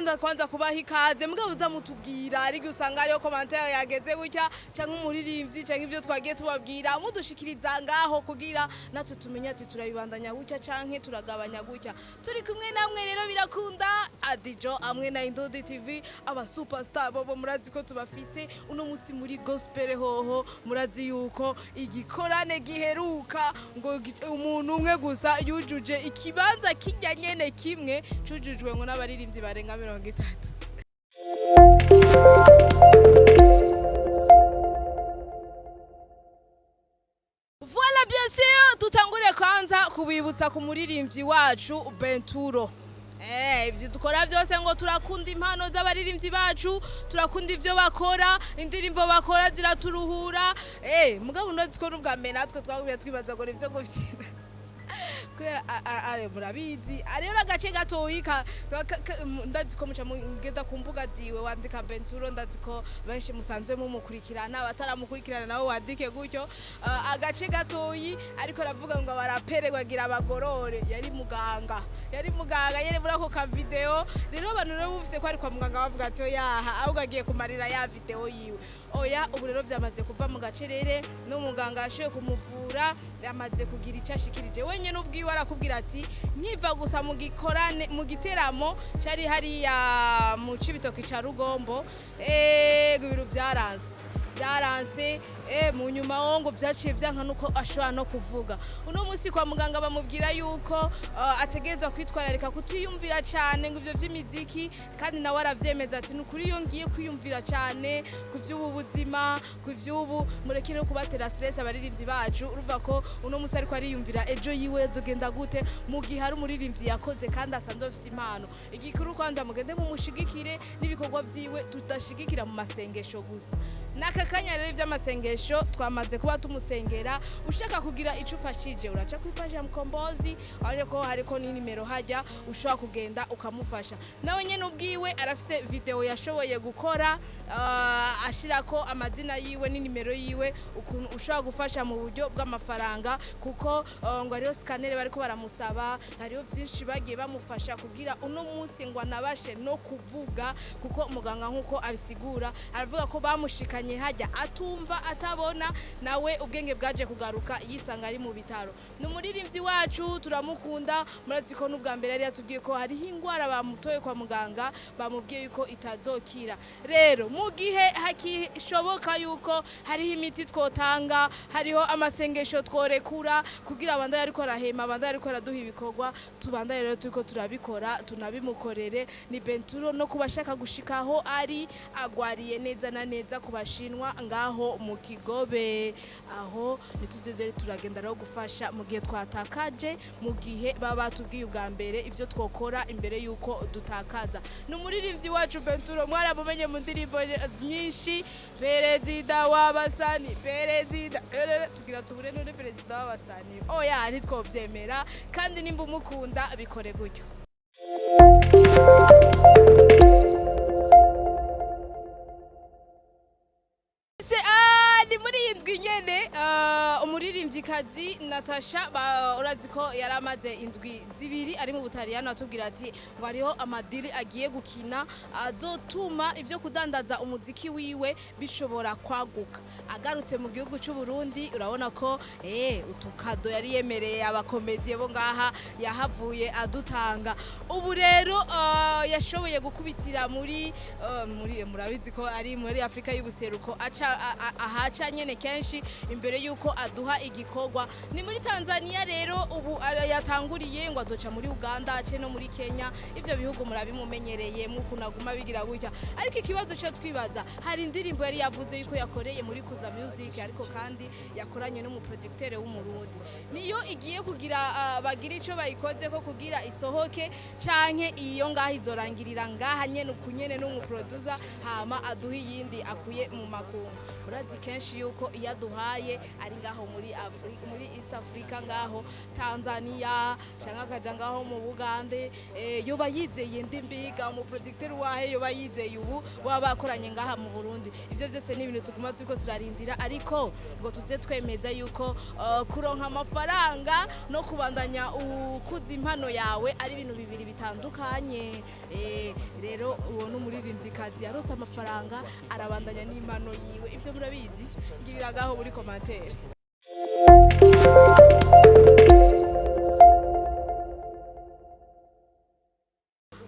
Turakunda kwanza kubaha ikaze, mugabo mutubwira ariko usanga hariho commentaire yageze gutya, canke umuririmbyi, canke ibyo twagiye tubabwira, mudushikiriza ngaho kugira natwe tumenye ati turabibandanya gutya canke turagabanya gutya. Turi kumwe namwe rero, birakunda. Adijo amwe na Indodi TV, aba superstar bobo murazi ko tubafise uno musi muri gospel. Hoho murazi yuko igikorane giheruka ngo umuntu umwe gusa yujuje ikibanza kijya nyene kimwe cujujwe ngo n'abaririmbyi barenga 30. Voilà, bien sûr, tutangure kwanza kubibutsa ku muririmbyi wacu Benturo. Ibyo dukora byose ngo turakunda impano z'abaririmbyi bacu, turakunda ivyo bakora, indirimbo bakora ziraturuhura. Mugabo ndazi ko n'ubwa mbere natwe twagumye twibaza ngo nivyo kuvyina. Kubera murabizi rero agace gatoyi ndazi ko muca mugenda ku mbuga ziwe, wandika Benturo, ndazi ko benshi musanzwe mumukurikirana, abataramukurikirana nabo wandike gutyo. Agace gatoyi ariko aravuga ngo abarapere bagira abagorore, yari muganga, yari muganga yari muri ako ka video. Rero abantu rero bumvise ko ari kwa muganga bavuga ati oyaha, ahubwo agiye kumarira ya video yiwe. Oya, ubu rero byamaze kuva mu gacerere, n'umuganga yashoboye kumuvura, yamaze kugira icyo ashikirije wenyine ubwiwe. Arakubwira ati nkiva gusa mu gikorane, mu giteramo cari hariya mu Cibitoki ca Rugombo, ego, ibintu byaranse, byaranse. Mu nyuma wo ngo byaciye byanka nuko ashobora no kuvuga. Uno munsi kwa muganga bamubwira yuko ategerezwa kwitwararika kutiyumvira cyane ngo ivyo vy'imiziki, kandi nawe aravyemeza ati ni ukuri iyo ngiye kwiyumvira cyane ku vy'ubu buzima, ku vy'ubu, mureke no kubatera stress abaririmbyi bacu. Urumva ko uno munsi ariko ariyumvira ejo yiwe zogenda gute, mu gihe hari umuririmbyi yakoze kandi asanzwe afise impano. Igikuru kwanza mugende mumushigikire n'ibikorwa vyiwe, tudashigikira mu masengesho gusa. N'aka kanya rero iby'amasengesho twamaze kuba tumusengera. Ushaka kugira icyo ufashije uraca kuri paji ya Mukombozi, urabona ko hariko n'inimero hajya ushobora kugenda ukamufasha. Nawe nyene ubwiwe arafise video yashoboye gukora, ashirako amazina yiwe n'inimero yiwe, ukuntu ushobora gufasha mu buryo bw'amafaranga, kuko ngo hariho scanner bariko baramusaba, hariho vyinshi bagiye bamufasha kugira uno munsi ngo anabashe no kuvuga, kuko muganga nk'uko abisigura aravuga ko bamushikanye hajya atumva, atabona, nawe ubwenge bwaje kugaruka yisanga ari mu bitaro. Ni umuririmbyi wacu, turamukunda. Murazi ko n'ubwa mbere yari yatubwiye ko hariho ingwara bamutoye kwa muganga, bamubwiye yuko itazokira. Rero mu gihe hakishoboka yuko hariho imiti twotanga, hariho amasengesho tworekura kugira abandanye ariko arahema, abandanye ariko araduha ibikorwa, tubandanye rero turiko turabikora, tunabimukorere. Ni Benturo. No kubashaka gushikaho ari agwariye neza na neza ku Bashinwa ngaho mu Kigobe, aho ntituzeze turagenda rero gufasha mu gihe twatakaje, mu gihe baba batubwiye ubwa mbere ibyo twokora imbere yuko dutakaza. Ni umuririmbyi wacu Benturo, mwaramumenye mu ndirimbo nyinshi, perezida w'abasani, perezida. Rero tugira tubure none perezida w'abasani? Oya, ntitwobyemera. Kandi nimba umukunda bikore gutyo. Se ni muri iyi ndwi nyene umuririmbyikazi Natasha, urazi ko yari amaze indwi 2 ari mu Butaliyano, atubwira ati ngo hariho amadiri agiye gukina azotuma ivyo kudandaza umuziki wiwe bishobora kwaguka. Agarutse mu gihugu cy'u Burundi, urabona ko utukado yari yemereye abakomediye bo ngaha yahavuye adutanga. Ubu rero yashoboye gukubitira muri murabizi ko ari muri Afrika y'ubuseruko, aca ahaca nyene kenshi imbere yuko aduha igikorwa ni muri Tanzania. Rero ubu yatanguriye ngo azoca muri Uganda, ace no muri Kenya. Ivyo bihugu murabimumenyereye mukuntu aguma bigira gutya. Ariko ikibazo cyo twibaza, hari indirimbo yari yavuze yuko yakoreye muri Kuza Music, ariko kandi yakoranye n'umuproducteur w'Umurundi, niyo igiye kugira bagira ico bayikoze ko kugira isohoke, canke iyo ngaho izorangirira ngaha nyene ukunyene n'umuproducer, hama aduha iyindi akuye mu makungu? Murazi kenshi yuko iyo aduhaye ari ngaho muri Afrika, muri East Africa, ngaho Tanzania canke akaja ngaho mu Bugande. Yoba yizeye ndi mbiga mu producteur wahe yoba yizeye ubu baba bakoranye ngaha mu Burundi? Ivyo vyose ni ibintu tuguma turiko turarindira, ariko ngo tuze twemeza yuko kuronka amafaranga no kubandanya ukuza impano yawe ari ibintu bibiri bitandukanye. Rero uwo ni umuririmvyikazi yarose amafaranga, arabandanya n'impano yiwe. Ivyo murabizi, ngirira ngaho muri commentaire.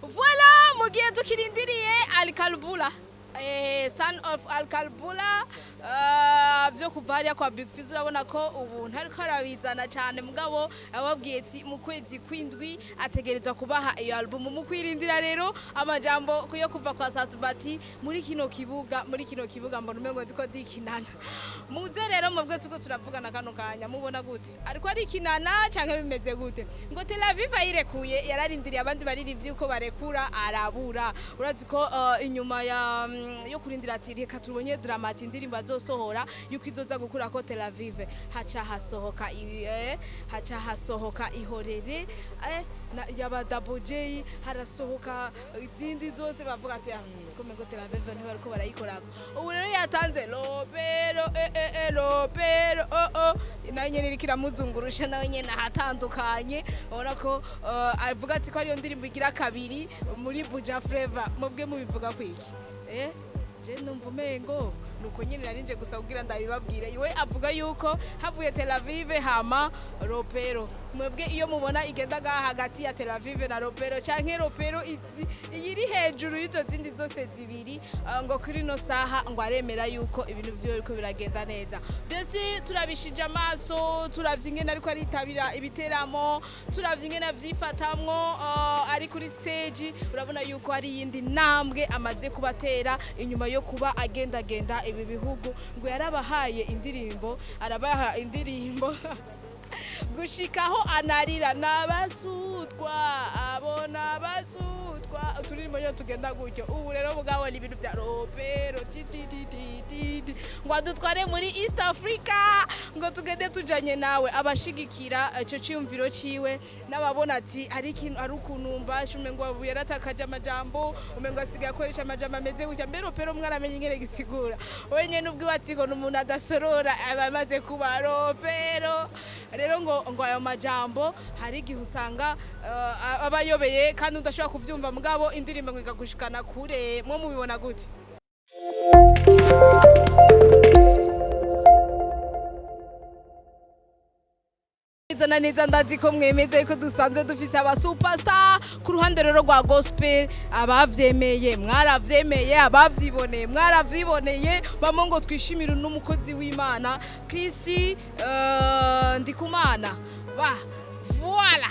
Voilà, mu gihe tukirindiriye Alkalbula, son of Alkalbula, byo kuva hariya kwa Big Fizz, urabona ko ubu ntariko arabizana cyane, mugabo ababwiye ati mu kwezi kw'indwi ategereza kubaha iyo album. Mu kwirindira rero amajambo yo kuva kwa Satubati muri kino kibuga, mbona umengo ndiko ndikinana. Muze rero mubwe tuko turavugana kano kanya, mubona gute? Ariko arikinana canke bimeze gute? Ngo Tel Aviv ayirekuye, yararindiriye abandi baririmbyi uko barekura arabura. Urazi ko inyuma ya yo kurindira ati reka tubonye Dramati indirimbo azosohora yuko izoza gukura ko Tel Aviv, haca hasohoka Ihorere yaba Double J, harasohoka izindi zose, bavuga ati: "Ah, ko Tel Aviv ntibariko barayikorako." Ubu rero yatanze Lopero, Lopero, oh oh, nayo nyene iriko iramuzungurusha, nayo nyene ahatandukanye. Ubona ko avuga ati ko ariyo ndirimbo igira kabiri muri Buja Flavor. Mubwe mubivuga kwiki? Je numva umengo nuko nyene narinje gusa kugira ndabibabwire. Iwe avuga yuko havuye Tel Aviv hama Ropero. Mwebwe iyo mubona igenda ngaha hagati ya Tel Aviv na Ropero, canke Ropero iyiri hejuru y'izo zindi zose zibiri, ngo kuri no saha ngo aremera yuko ibintu vyiwe biriko biragenda neza. Mbese turabishije amaso, turavye ingene ariko aritabira ibiteramo, turavye ingene avyifatamwo ari kuri stage, urabona yuko hari iyindi ntambwe amaze kubatera inyuma yo kuba agendagenda ibi bihugu. Ngo yarabahaye indirimbo, arabaha indirimbo gushikaho anarira n'abasutwa, abo n'abasutwa, uturirimbo nyine tugenda gutyo. Ubu rero mugabo ni ibintu bya Ropero ti ti ti ti ti ti, ngo adutware muri East Africa, ngo tugende tujanye nawe. Abashigikira ico ciyumviro ciwe n'ababona ati ari ikintu ari ukuntu mbasha umengo yaratakaje amajambo, umengo asigaye akoresha amajambo ameze gutya. Mbere Ropero mwaramenye ingene gisigura wenyene ubwiwe ati ngo ni umuntu adasorora aba amaze kuba Ropero. Rero ngo ayo majambo hari igihe usanga aba ayobeye kandi udashobora kuvyumva, mugabo indirimbo ngo ikagushikana kure. Mwo mubibona gute? Neza na neza, ndazi ko mwemeze yuko dusanzwe dufise aba superstar ku ruhande rero rwa gospel. Abavyemeye mwaravyemeye, abavyiboneye mwaravyiboneye. Bamwe ngo twishimire n'umukozi w'Imana Chris Ndikumana ba voilà,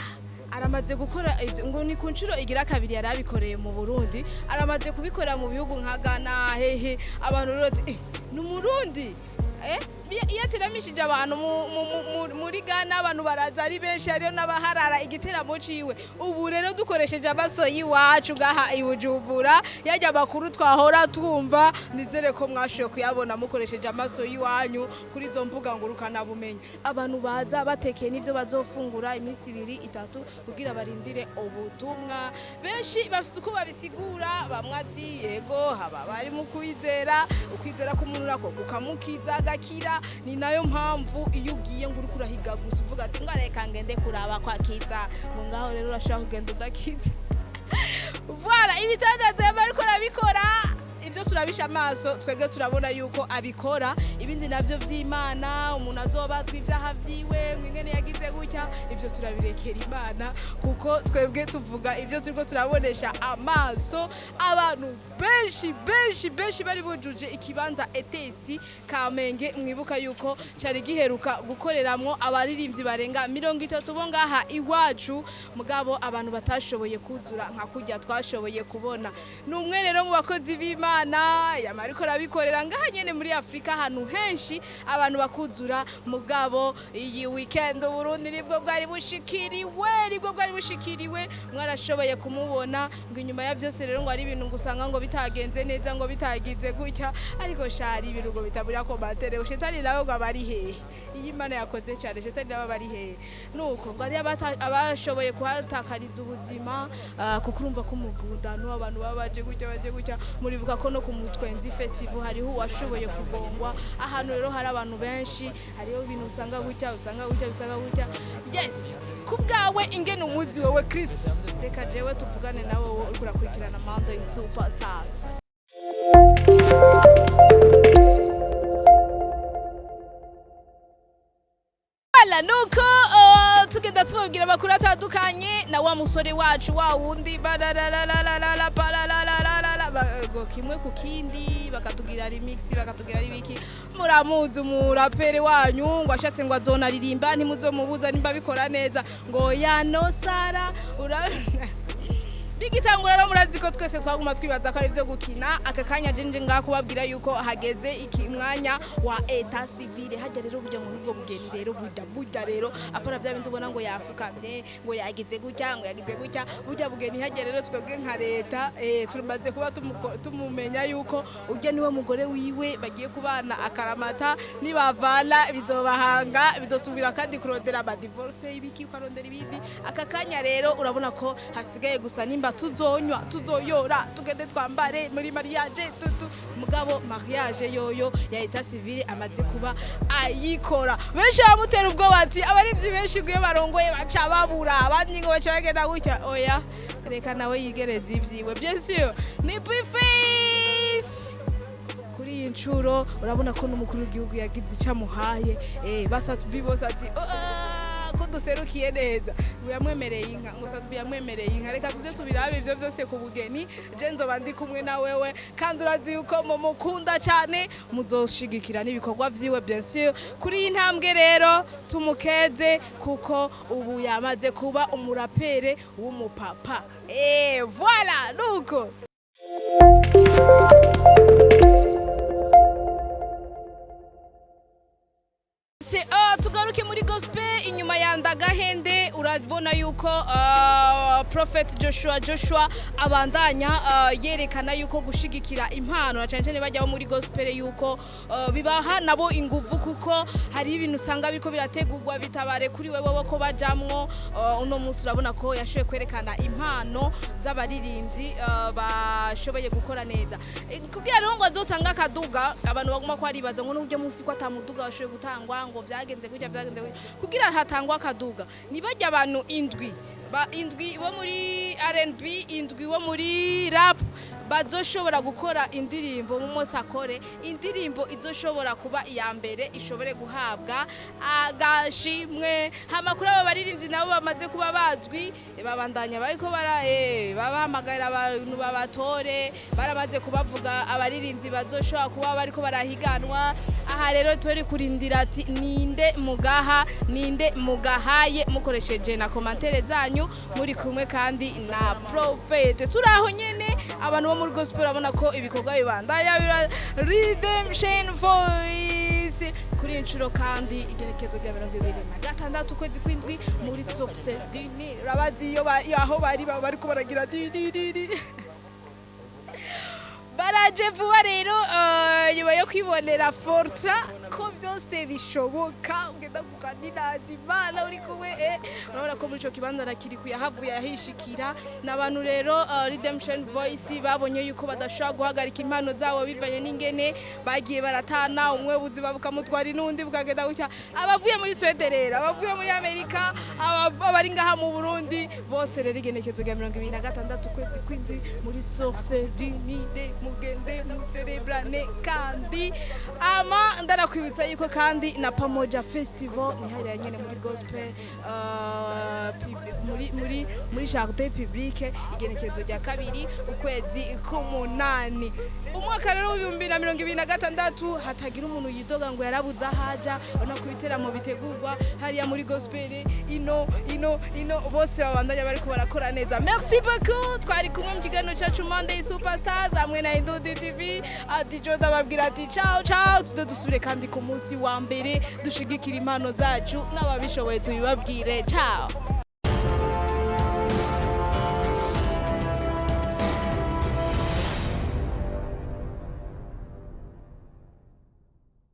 aramaze gukora ibyo, ngo ni ku nshuro igira kabiri yari abikoreye mu Burundi, aramaze kubikora mu bihugu nka Ghana hehe. Abantu rero ati: "Eh, ni Umurundi." Iyo ateramishije abantu muri Ghana, abantu baraza ari benshi, hariyo n'abaharara igiteramo ciwe. Ubu rero dukoresheje amaso y'iwacu ngaha i Bujumbura, yarya amakuru twahora twumva, nizere ko mwashoboye kuyabona mukoresheje amaso y'iwanyu kuri izo mbuga ngurukanabumenyi. Abantu baza batekeye n'ivyo bazofungura iminsi ibiri itatu kugira barindire ubutumwa. Benshi bafise uko babisigura, bamwe ati yego haba bari mu kwizera, ukwizera k'umuntu nako kukamukiza agakira. Ni nayo mpamvu iyo ugiye ngo uriko urahiga gusa uvuga ati ngo reka ngende kuraba kwa kiza, ngo ngaho rero urashobora kugenda udakiza. Voilà, ibitangaza bariko arabikora, ibyo turabisha amaso twebwe turabona yuko abikora. Ibindi nabyo vy'Imana, umuntu azobatwa ibyaha vyiwe mwingene yagize gutya, ibyo turabirekera Imana, kuko twebwe tuvuga ibyo turiko turabonesha amaso. Abantu benshi benshi benshi bari bujuje ikibanza ETS Kamenge. Mwibuka yuko cari giheruka gukoreramwo abaririmbyi barenga 30 bo ngaha iwacu, mugabo abantu batashoboye kuzura nka kurya twashoboye kubona. Ni umwe rero mu bakozi b'Imana yama ariko arabikorera ngaha nyene muri Afurika ahantu henshi, abantu bakuzura. Mugabo iyi weekend Uburundi nibwo bwari bushikiriwe, nibwo bwari bushikiriwe, mwarashoboye kumubona. Ngo inyuma ya byose rero ngo ari ibintu ngo usanga ngo bitagenze neza, ngo bitagize gutya, ariko shari ibintu ngo bitabura commentaire. Shetani nawe ngo aba ari hehe? Iyo Imana yakoze cyane, shetani baba bari hehe? Nuko ngo hariyo abashoboye kuhatakariza ubuzima, kuko urumva ko umugundano abantu baba baje gutya, baje gutya. Muribuka ko no ku Mutwenzi Festival hariho uwashoboye kugongwa. Ahantu rero hari abantu benshi, hariho ibintu usanga gutya, usanga gutya, usanga gutya. Yes, ku bwawe ingene umuzi wewe Chris, reka jewe tuvugane nawe, wowe uriko urakurikirana Monday Superstars. Voilà, nuko tugenda tubabwira amakuru atandukanye na wa musore wacu wa wundi barararararara bararararara ngo kimwe ku kindi, bakatubwira remix, bakatubwira ibiki. Muramuzi umurapere wanyu ngo ashatse ngo azonaririmba, ntimuzomubuza nimba bikora neza, ngo ya no sara ura bigitangura. Rero murazi ko twese twaguma twibaza ko ari ibyo gukina. Aka kanya jenje ngaha kubabwira yuko hageze iki mwanya wa état civil. Hajya rero burya ngo nubwo bugeni rero burya burya rero apara bya bindi ubona ngo yafukamye, ngo yagize gutya, ngo yagize gutya. Burya bugeni hajya rero twebwe nka leta tumaze kuba tumumenya yuko ujya niwe mugore wiwe bagiye kubana akaramata. Nibavana bizobahanga, bizosubira kandi kurondera amadivorce y'ibiki, ukarondera ibindi. Aka kanya rero urabona ko hasigaye gusa nimba tuzonywa, tuzoyora, tugende twambare muri mariage tutu. Mugabo mariage yoyo ya état civil amaze kuba ayikora. Benshi bamutera ubwoba ati abarivyi benshi ngiyo barongoye baca babura abandi, ngo baca bagenda gutya. Oya, reka nawe yigereze ivyiwe. Bien sûr ni B-Face. Kuri iyi nshuro urabona ko n'umukuru w'igihugu yagize icyo amuhaye, basatubi bose ati: "Oh, ko duserukiye neza." Ngo yamwemereye inka, ngo Satubi yamwemereye inka. Reka tuze tubirabe ibyo byose ku bugeni. Je nzoba ndi kumwe na wewe, kandi urazi yuko mumukunda cyane, muzoshigikira n'ibikorwa vyiwe, bien sûr. Kuri iyi ntambwe rero tumukeze, kuko ubu yamaze kuba umurapere w'umupapa. Voilà, nuko tugaruke muri gospel. Inyuma ya Ndagahende urabona yuko Prophet Joshua Joshua abandanya yerekana yuko gushigikira impano na cyane cyane bajya muri gospel yuko bibaha nabo inguvu, kuko hari ibintu usanga biriko birategurwa bitabare kuri wewe ko bajamwo. Uno munsi urabona ko yashoboye kwerekana impano z'abaririmbyi bashoboye gukora neza. Kugira rero ngo azotanga akaduga, abantu baguma ko aribaza ngo n'uryo munsi ko atamuduga washoboye gutangwa, ngo byagenze gutya, byagenze gutya. Kugira hatangwa akaduga nibajya abantu indwi, ba indwi bo muri R&B, indwi bo muri rap, bazoshobora gukora indirimbo mu munsi, akore indirimbo izoshobora kuba iya mbere, ishobore guhabwa agashimwe. Hama kuri abo baririmbyi nabo bamaze kuba bazwi, babandanya bariko bara babahamagarira abantu babatore. Baramaze kubavuga abaririmbyi bazoshobora kuba bariko barahiganwa. Aha rero turi kurindira ati ninde mugaha, ninde mugahaye, mukoresheje na commentaires zanyu muri kumwe kandi na Prophet. Turi aho nyene, abantu bo muri gospel urabona ko ibikorwa bibandanya bira Redemption Voice. Kuri iyi nshuro kandi igerekezo rya 26 ukwezi kw'indwi muri Source du Nil. Urabazi iyo aho bari baba bariko baragira di di di di. Baraje vuba rero, nyuma yo kwibonera Fortra ko byose bishoboka, ugenda kukaninaza Imana uri kumwe. Urabona ko muri ico kibanza nakiri kuyahavuye yahishikira n'abantu rero Redemption Voice babonye yuko badashobora guhagarika impano zabo bivanye n'ingene bagiye baratana, umwe ubuzima bukamutwara n'undi bukagenda gutya. Abavuye muri Swede rero, abavuye muri Amerika, abari ngaha mu Burundi bose rero, igenekezo rya 26 ukwezi kw'indwi muri Source du Nil, mugende muserebrane. Kandi ama ndanakwibutsa yuko kandi na Pamoja Festival ni hariya nyene muri gospel, muri jardin public, igenekerezo rya 2 ukwezi k'umunani umwaka rero w'2026. Hatagira umuntu yidoga ngo yarabuze ahaja. Ubona ko ibiteramo bitegurwa hariya muri gospel ino ino ino, bose babandanya bariko barakora neza. Merci beaucoup, twari kumwe mu kiganiro cyacu Monday Superstars hamwe na Indundi TV. Adijo ndababwira ati ciao ciao, tuze dusubire kandi ku munsi wa mbere, dushigikira impano zacu n'ababishoboye tubibabwire. Ciao.